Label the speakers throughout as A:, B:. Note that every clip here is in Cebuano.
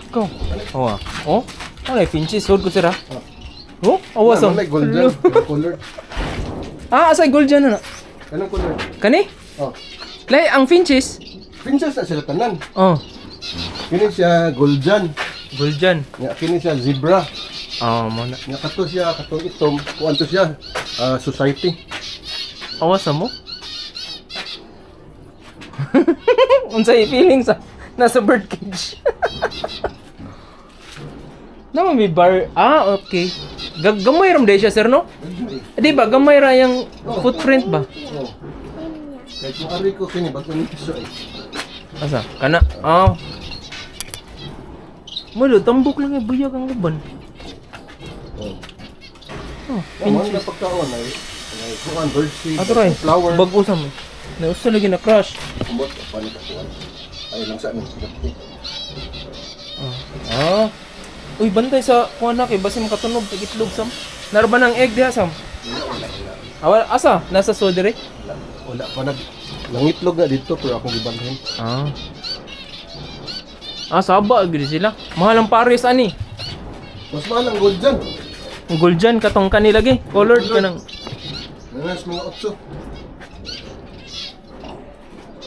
A: Go. Oh. Ah. Oh. Ano finches sud ko sira.
B: Ah.
A: Oh, awa sa.
B: Wala gold dyan. Kanang color.
A: Ah, asa gold dyan na?
B: Kanang color.
A: Kani?
B: Oh.
A: Lay ang finches.
B: Princess na sila tanan.
A: Oh,
B: Kini siya gold dyan.
A: gold dyan.
B: Nga kini siya zebra.
A: Oh, mo na.
B: Nga kato siya katong itom. Kuan to siya. Ah, society.
A: Awa sa mo? Unsay feeling sa nasa bird cage? Naman may bar. Ah, okay. Gamay ram day siya, sir, no? Di ba gamay ra yung footprint ba?
B: Oh. Kaya kung ari ko kini bago ni piso eh.
A: Asa? Kana? Ah. Mulo, tambok lang yung buyag ang uban.
B: Oh.
A: Oh,
B: Oh, mo na
A: pinches.
B: pagkaon ay ay kuan bird seed,
A: Ato ray,
B: flower.
A: Bag-o sa mo. Nausa lagi na crush.
B: Ambot pa ni kakuan. Ay lang sa amin.
A: Ah. Uy, bantay sa kuan na kay basin makatunog tag itlog sam. Narba ng egg diha sam. Awal asa nasa sodere?
B: Wala, wala pa nag nangitlog na dito pero akong gibalhin.
A: Ah. Ah, saba gid sila. Mahal ang pares ani.
B: Mas mahal ang gold dyan.
A: Ang gold dyan katong kanila gi. Colored ka ng
B: Nanas mga otso.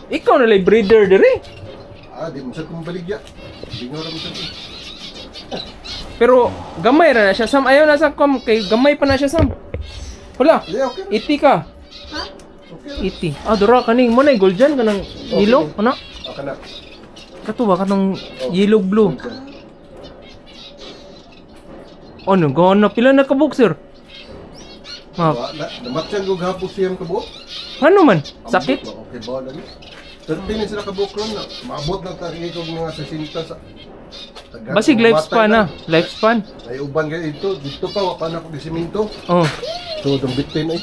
A: Ikaw na lay breeder dire.
B: Ah, di mo sa kong baligya. Di nga ram sa.
A: Pero gamay ra na siya sam. Ayaw na sa kom kay gamay pa na siya sam. Wala.
B: Di okay. ra.
A: Iti ka.
B: Okay. ra.
A: Iti. Ah, dura kaning mo na gold dyan kanang yellow ana.
B: Okay na.
A: Kato ba katong yellow blue. Ano gana pila na ka sir? Ma,
B: Wala, namatyan ko gahapon siyam kabuok.
A: ano man? Sakit?
B: Okay ba lagi? 30 ni sila kabuok ron na. Maabot na ta kog mga 60 sa Tagan-
A: Basig lifespan na.
B: mamatay
A: Lifespan.
B: Ay uban kay dito, dito pa wa pa na ko gisiminto.
A: Oh.
B: So dong bitin ay.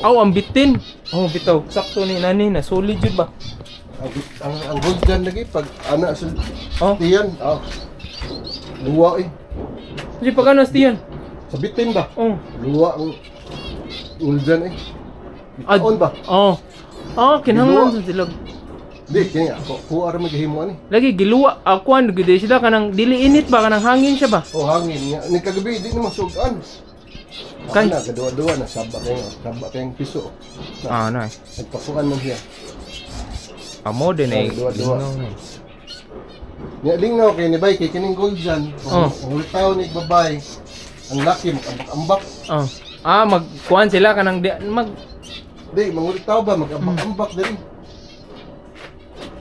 A: Aw, ang bitin. Oh, bitaw. Sakto ni nani na solid jud ba?
B: Ang gold dyan lagi pag ana sa
A: Oh.
B: tiyan, ah. Luwa eh.
A: Di pa kanos tiyan.
B: Sa bitin ba?
A: Oh.
B: Luwa ang gold dyan eh.
A: Ad-
B: Bitaon ba?
A: Oh. Ah, kinahanglan
B: Giluwa.
A: sa sila.
B: Di, kini ako. Kuha ra maghimo ani.
A: Lagi giluwa akuan gud sila kanang dili init ba kanang hangin siya ba?
B: O hangin nga. Ni kagabi di naman sugan. Ako na, kaduwa-duwa na saba kayong piso. Na,
A: Ah, na.
B: nagpakuan man siya.
A: Amo din
B: eh. Duwa-duwa. Nya lingnaw kay ni bay kay kining gold dyan.
A: Oh.
B: Kung litaw ni babay, ang laki mag-ambak-ambak.
A: Oh. Ah, magkuan sila kanang di, mag
B: Di, mangulitaw ba mag-ambak-ambak diri.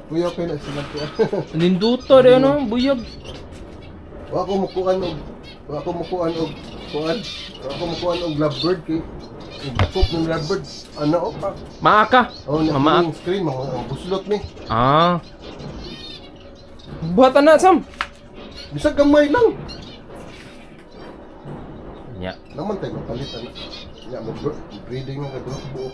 B: Kuya okay na sila kuan.
A: Ninduto rin ano, buyag.
B: Wa ko mukuan og kuan. Wa ko mukuan og lovebird kay og dakop ng lovebird. Ano o pa?
A: Maaka.
B: Oh, na
A: Mamaak.
B: yung screen mga ang buslot ni.
A: Ah. Buhatan na, Sam.
B: Bisag gamay lang.
A: Nya.
B: Naman tayo mapalit ana. Ya mo breeding ng kadto buok.